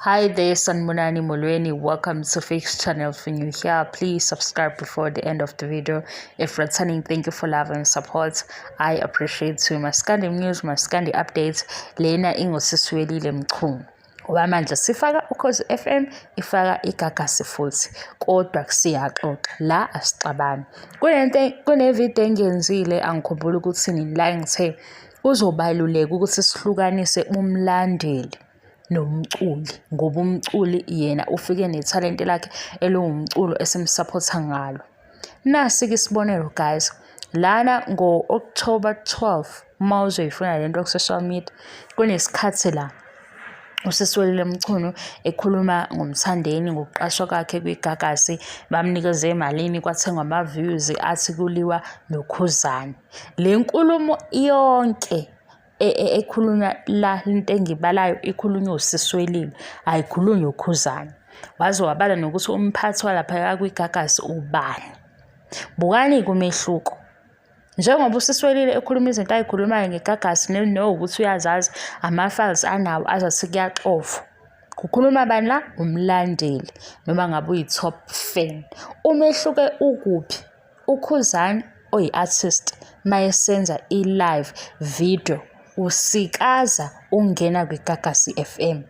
Hi there, Sanibonani Molweni. Welcome to Fix Channel. If you're new here, please subscribe before the end of the video. If returning, thank you for love and support. I appreciate you. Maskandi news, Maskandi updates. Lena ingusiswelile Mchunu. Ngoba manje sifaka Ukhozi FM, ifaka iGagasi futhi, kodwa siyaxoxa la, asixabani. Kunento, kune-video engiyenzile, angikhumbuli ukuthi nini, la engithe kuzobaluleka ukuthi sihlukanise umlandeli nomculi, ngoba umculi yena ufike nethalente lakhe eliwumculo esimsaphotha ngalo. Nasi-ke isibonelo guys, lana ngo-October 12, uma uzoyifuna le nto ku-social media, kunesikhathi la uSiswelile Mchunu ekhuluma ngoMthandeni, ngokuqashwa kwakhe kwiGagasi, bamnikeze emalini, kwathengwa ama-views, athi kuliwa noKhuzani. Le nkulumo yonke ekhulunywa la, into engibalayo ikhulunywa uSiswelile, ayikhulunywa uKhuzani. Waze wabala nokuthi umphathi walaphaya kwiGagasi ubani. Bukani-ke umehluko. Njengoba uSiswelile ekhuluma izinto ayikhulumayo ngeGagasi nowukuthi uyazazi ama-files anawo azathi kuyaxovwa. Kukhuluma bani la? Umlandeli noma ngabe uyi-top fan. Umehluko ukuphi? UKhuzani oyi-artist mayesenza i-live video usikaza ungena kwiGagasi FM.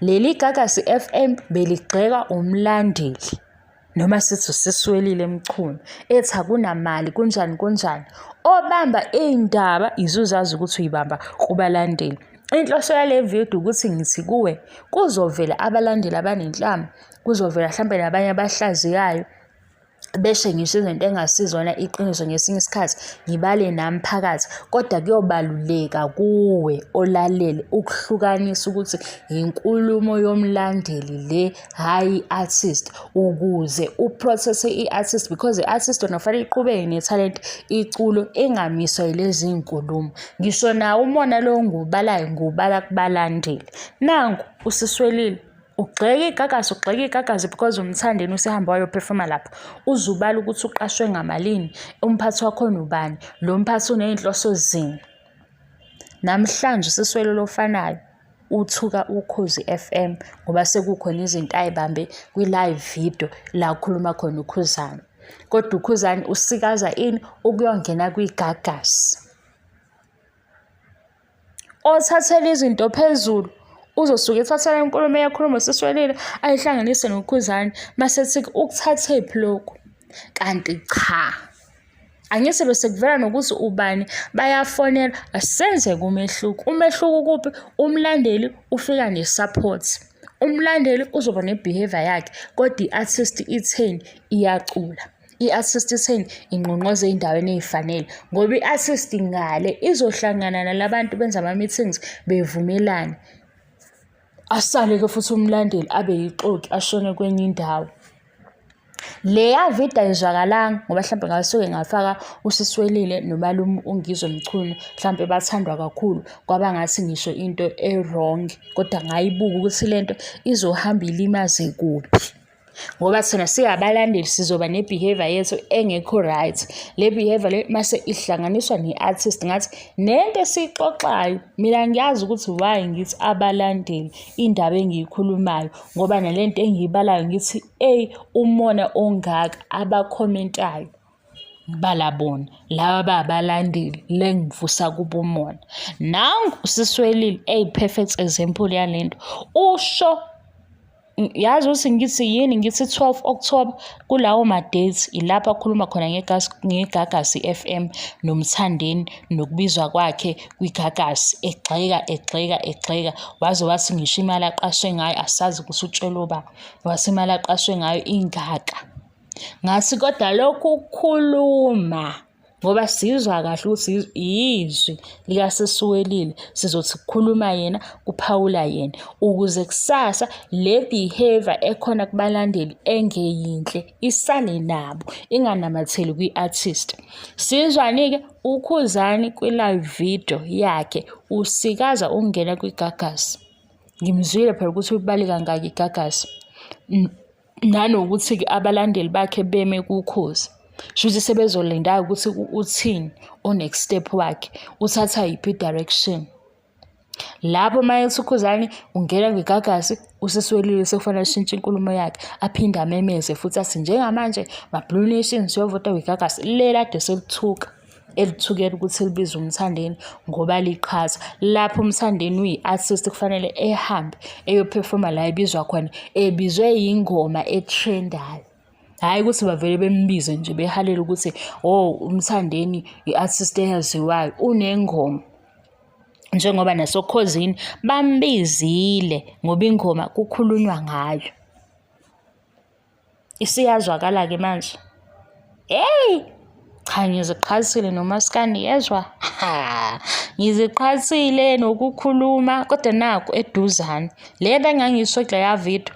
Leli Gagasi FM beligxeka umlandeli noma sithi uSiswelile Mchunu, ethi akunamali, kunjani kunjani. Obamba iy'ndaba izuzazi ukuthi uyibamba kubalandeli. Inhloso yale video ukuthi ngithi kuwe kuzovela abalandeli abanenhlamba, kuzovela hlampe nabanye abahlaziyayo, beshe ngisho izinto engasizona iqiniso ngesinye isikhathi, ngibale nami phakathi, kodwa kuyobaluleka kuwe olalele ukuhlukanisa ukuthi inkulumo yomlandeli le, hhayi i-artist, ukuze u-protect-e i-artist, because i-artist yona kufanele iqhubeke nethalente, iculo, ingamiswa yilezi iy'nkulumo. Ngisho nawo umona lo ngiwubalayo, ngiwubala kubalandeli. Nangu uSiswelile ugxeka iGagasi, ugxeka iGagasi because uMthandeni usehamba wayophefoma lapha. Uzubala ukuthi uqashwe ngamalini, umphathi wakhona ubani, lo mphathi uney'nhloso zini. Namhlanje uSiswelile ofanayo uthuka Ukhozi FM ngoba sekukhona izinto ay'bambe kwi-live video la kukhuluma khona uKhuzani. Kodwa uKhuzani usikaza ini? Ukuyongena kwiGagasi. Othathela izinto phezulu uzosuke ethathela inkulumo eyakhuluma uSiswelile ayihlanganise noKhuzani, mase ethi ukuthathephi lokhu? Kanti cha. Angithi bese kuvela nokuthi ubani bayafonelwa, asenzeke umehluko. Umehluko ukuphi? Umlandeli ufika ne-support. Umlandeli uzoba ne-behaviour yakhe, kodwa i-artist itheni? Iyacula. I-artist itheni? Ingqongqoza ey'ndaweni ey'fanele, ngoba i-artist ngale izohlangana nalabantu benze ama-meetings bevumelane. Asale-ke futhi umlandeli abe yixoki ashone kwenye indawo. Leya video ayizwakalanga ngoba hlampe ngasuke ngafaka uSiswelile nomalume uNgizwe Mchunu, hlampe bathandwa kakhulu, kwaba ngathi ngisho into e-wrong, kodwa ngayibuka ukuthi lento izohamba ilimaze kuphi. Ngoba thina singabalandeli sizoba ne-behaviour yethu engekho right. Le behaviour le mase ihlanganiswa ne-artist, ngathi nento esiyixoxayo, mina ngiyazi ukuthi why ngithi abalandeli indaba engiyikhulumayo, ngoba nalento engiyibalayo ngithi eyi, umona ongaka abakhomentayo ngibala bona laba abalandeli le ngivusa kubo umona. Nangu uSiswelile eyi-perfect example yalento, usho yazi ukuthi ngithi yini, ngithi 12 October kulawo ma-dates ilapho akhuluma khona ngeGagasi FM noMthandeni nokubizwa kwakhe kwiGagasi, egxeka egxeka egxeka, waze wathi ngisho imali aqashwe ngayo asazi ukuthi utshelwe uba, wathi imali aqashwe ngayo ingaka. Ngathi kodwa lokhu ukukhuluma ngoba sizwa kahle ukuthi yizwi likaSisuwelile, sizothi kukhuluma yena, kuphawula yena, ukuze kusasa le behavior ekhona kubalandeli engeyinhle isale nabo, inganamatheli kwi-artist. Sizwani-ke uKhuzani kwi-live video yakhe usikaza ukungena kwiGagasi. Ngimzwile phela ukuthi uyibale kangaki iGagasi. Nanokuthi-ke abalandeli bakhe beme kuKhozi. Shuthi sebezolinda ukuthi uthini o-next step wakhe, uthatha yiphi i-direction. Lapho uma ethi uKhuzani ungena kwiGagasi useswelile sekufanele ashintshe inkulumo yakhe aphinde amemeze futhi athi njengamanje ma-Blue Nation siyovota kwiGagasi leli ade selithuka elithukela ukuthi libize uMthandeni ngoba liqhatha lapho uMthandeni uyi-artist kufanele ehambe eyophefoma la ebizwa khona ebizwe yingoma etrendayo. Hhayi ukuthi bavele bembize nje behalela ukuthi oh uMthandeni i-artist eyaziwayo unengoma. Njengoba nasoKhozini bambizile ngoba ingoma kukhulunywa ngayo. Isiyazwakala-ke manje. Hey! Cha ngiziqhathile nomaskandi yezwa. Ha! Ngiziqhathile nokukhuluma kodwa naku eduzane. Le bengangisho kuleya video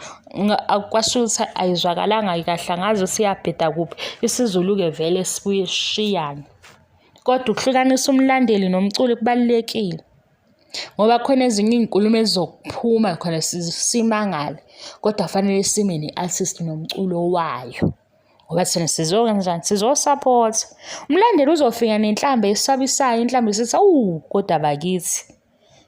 kwashuthi ayizwakalanga kahle angazi ukuthi iyabheda kuphi. IsiZulu-ke vele sibuye sishiyane. Kodwa ukuhlukanisa umlandeli nomculi kubalulekile ngoba khona ezinye iy'nkulumo ezizokuphuma khona simangale kodwa fanele sime ne-artist nomculo wayo ngoba thina sizokwenzenjani sizosaphotha. Umlandeli uzofika nenhlamba esabisayo inhlamba esithi awu kodwa bakithi.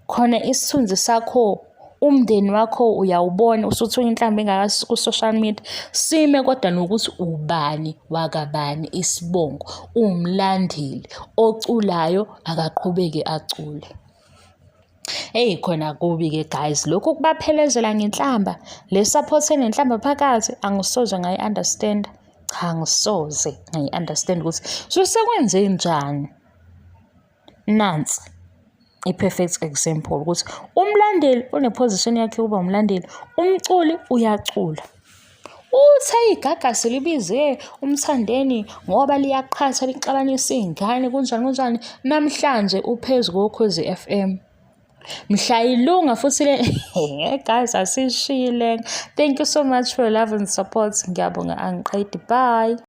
Khona isithunzi sakho, umndeni wakho uyawubona usuthuka inhlamba engaka ku-social media. Sime kodwa nokuthi ubani wakabani isibongo, uwumlandeli oculayo akaqhubeke acule. Eyi khona kubi-ke guys, lokhu kubaphelezela ngenhlamba, le support enenhlamba phakathi angisoze ngayi-understand-a. Cha, angisoze ngayi-understand ukuthi susekwenzenjani. Nansi i-perfect example ukuthi umlandeli une-position yakhe yokuba umlandeli, umculi uyacula. Uthe iGagasi libize uMthandeni ngoba liyaqhatha lixabanisa iy'ngane kunjani kunjani. Namhlanje uphezu koKhozi F_M. Mhla ilunga futhi le guys asishile. Thank you so much for your love and support. Ngiyabonga angiqedi. Bye.